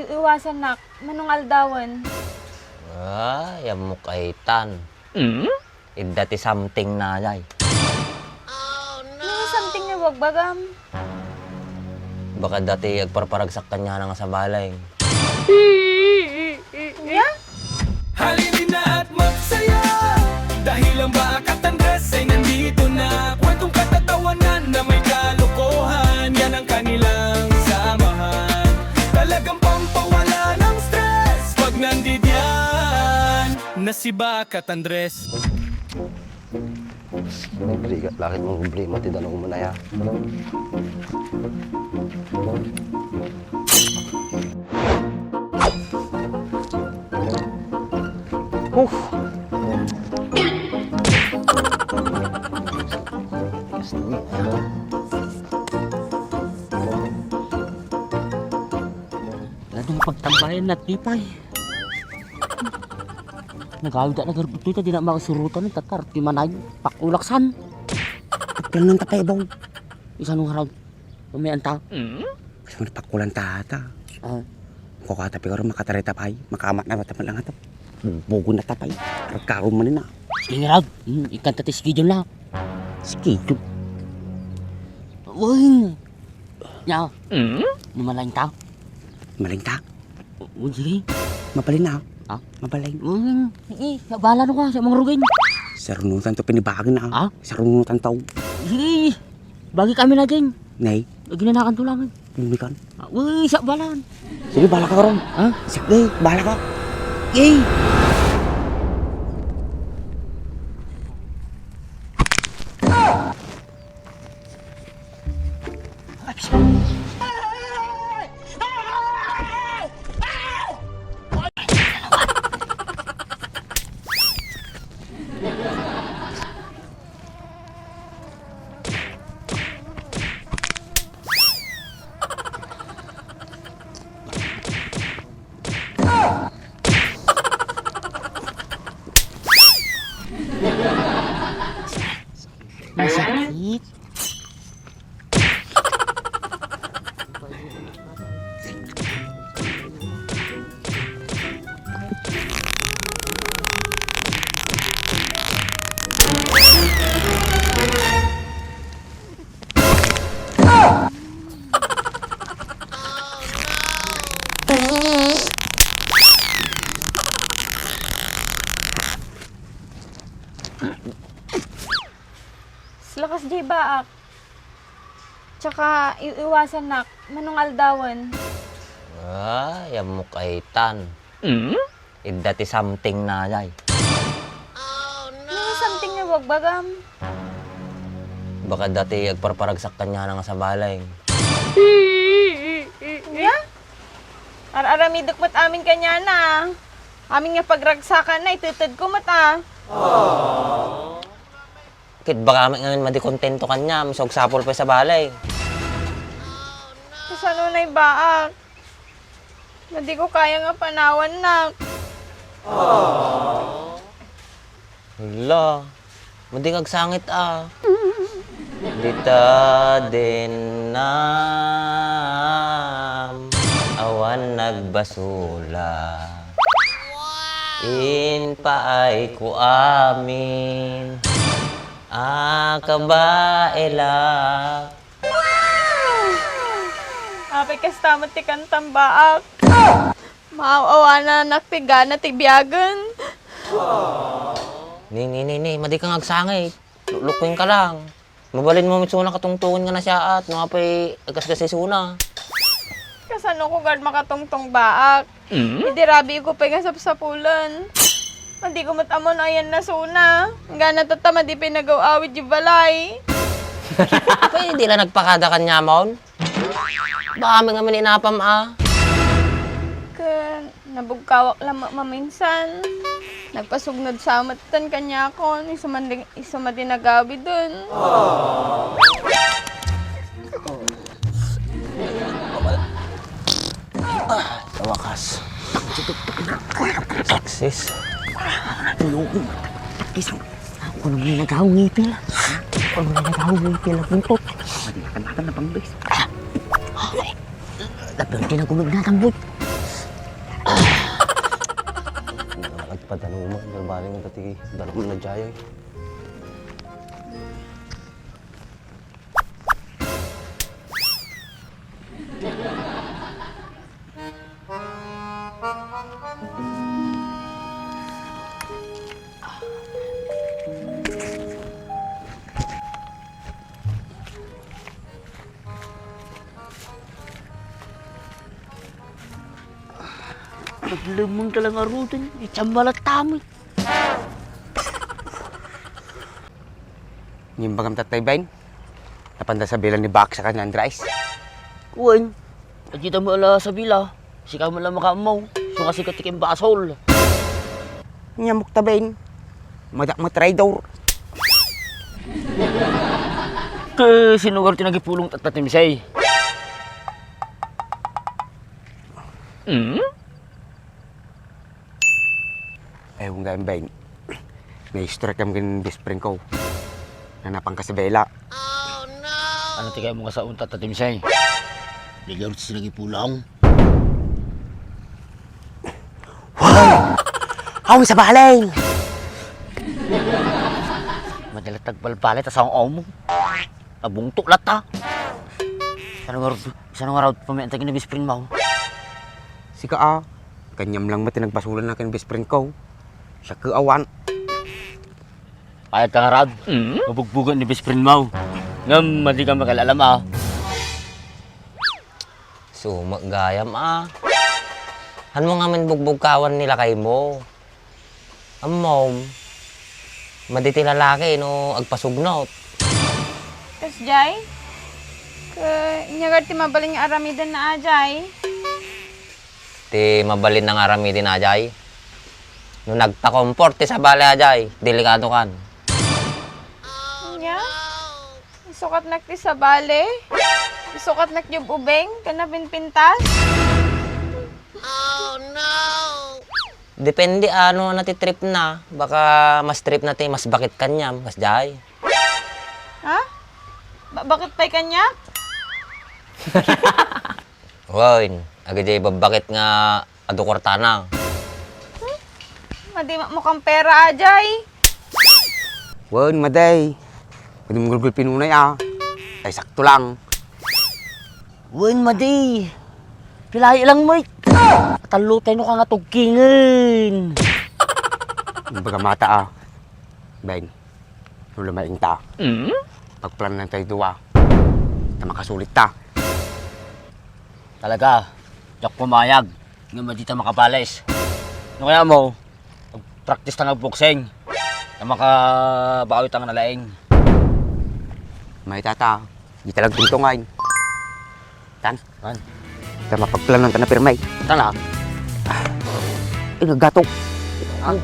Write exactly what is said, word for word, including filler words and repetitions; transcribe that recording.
Iwasannak, manong aldawen. Ay, ammok ay tan. Idda ti something na, jay. Nino something nga ibagbagam? Baka dati agparparagsak kaniana nga sabali. Nya? Halinaw at magsaya dahil ang Baak at Andres ay nandito na. Kwentong katatawanan na may kalokohan, yan ang kanilang samahan. Talagang pampawala ng stress pag nandidiyan na si Baak at Andres. Nagrigat lakit mo problema ti danum mo na ya. Huh. Ano yung pagtambayan na tipay? Nagawid na garbuto ita, di na makasurutan ng tatar, ti manay, pakulaksan. Pagpilnan ta pa ibaw. Isa nung harap. Umian ta. Gusto mo pakulan ta ata. Ah. Kung kata pigaro makatarita pa ay, makamat na bata lang ata. Bubugon na tapay. Karkaron man na. Sige, Rab. Hmm, ikanta ti schedule na. Schedule? Uy. Ya. Mamalain ta? Maling ta? O, sige. Mabalin na. Ha? Mabalin. Mm, sige, sa bala no ka, sa mga rugin. Sarunutan to pinibagan na. Ha? Sarunutan to. Sige. Bagi kami na din. Nay? Ginanakan to lang. Hindi kan? Ah, uy, sa balan. Sige, bala ka karon. Ha? Sige, bala ka. Eh! Masakit. Lakas di baak. Tsaka, i-, iwasannak, manong aldawen. Ay, ammok ay tan. Idda ti something na, jay. Nino something nga ibagbagam? Baka dati agparparagsak kaniana nga sabali. Nya? Ar-aramidek met amin kaniana. Amin nga pagragsakanna, itedtedko met a. Ket baka met ngamin madi kontento kaniam, isu agsapul pay sabali. Kasano nay baak? Madiko kaya nga panawannak. Hala, madi nga agsangit a. Dita dennam awan nagbasula. Inpaayko amin a kabaelak. Apay kasta met ti kantam baak. Maaw-awananak ti gana ti biagen. Ni, ni, ni, ni, madi kang agsangit. Luklukuenka lang. Mabalinmo met isuna katungtongen nga nasiaat, no apay agkaskas isuna. Kasano ko gad makatungtong baak? Idi rabiiko pay nga sapsapulen. Madiko met ammo no ayanna isuna. Gana tatta madi pay nagaw-awid di balay. Pwede la nagpakada kaniamon? Baka amin ngamin inapam a. Ken, nabugkawak la met maminsan. Nagpasugnod sa metten kaniakon, isu man di, isu madi nagawiden. Ah, sa wakas. Success. Isang Ako naman nagawang ngipil. Ako naman nagawang ngipil, buntot. Madi na kanatan na pang bes. Labi ang tinagulog na, tambot. Padano met, balbaliw nga dati, dalaw na jayay. Naglemeng talaga ruten, itsamba la tami. Ngem bagam tatay Ben, napanda sa bilang ni Baksa ken Andres. Wen, adita mo ala sa bila, sika mo lang makaammo, so nga sikat ti kimbasol. Nyamok ta Ben, madak mo traidor. Ke sinugar ti nagipulong tatta ti misay. Hmm? Ay, ungga, Embeng. Naistorya kami ken best friend ko. Nanapan ka sa bela. Ano ti kayat mo nga saon, Tata Timsay? Ligaw ti sinagipulong. Hoy! Awan sa balay! Madalit tagbalbalay ta sa mo. Nabungto latta. Saan nga, saan nga raw pamiantag ni best friend mo? Sika a. Kaniam lang met ti nagbasolan na ken best friend ko. Siak awan. Payat ka ngarud. Mm? Mabugbugan ni best friend mo. Ngem, madi ka makalalam, a. Sumak gayam, a. Hanmo ngamin bugbugkawan ni lakay mo. Ammom, madi ti lalaki no agpasugnot. Kasjay? Ke, ania gad ti mabalin nga aramiden na, ajay? Ti mabalin nga aramiden, ajay? No nagtakumport ti sabali, ajay, delikado kan. Ania? Isukatnak ti sabali? Isukatnak ti ub-ubing? Ken napinpintas? Depende ano na ti trip na. Baka mas trip na ti mas bakit kaniam, kasjay. Ha? Ba-, bakit pay kaniak? Wen, agidjay babbakit nga adu kuartana. Hmm? Madi mo kan pera, ajay. Wen, madi. Pwede mo gulgul pinunay, a. Ay, sakto lang. Wen, madi. Pilay lang, Mike. Tallo tayo ka nga tugkingen. Baga mata, a. Ben, no lumaing ta. Mm? Pagplanan tayo dua. Ta makasulit ta. Talaga, diak pumayag. Nga madita makabales. No kaya mo, Practice ta nga boxing. Ta makabawi ta nga nalaing. May tata, di talaga tungtungan. Tan? Tan? Ta mapagplanan ta na pirmay. Tan, a? Ay, naggatok. Ah.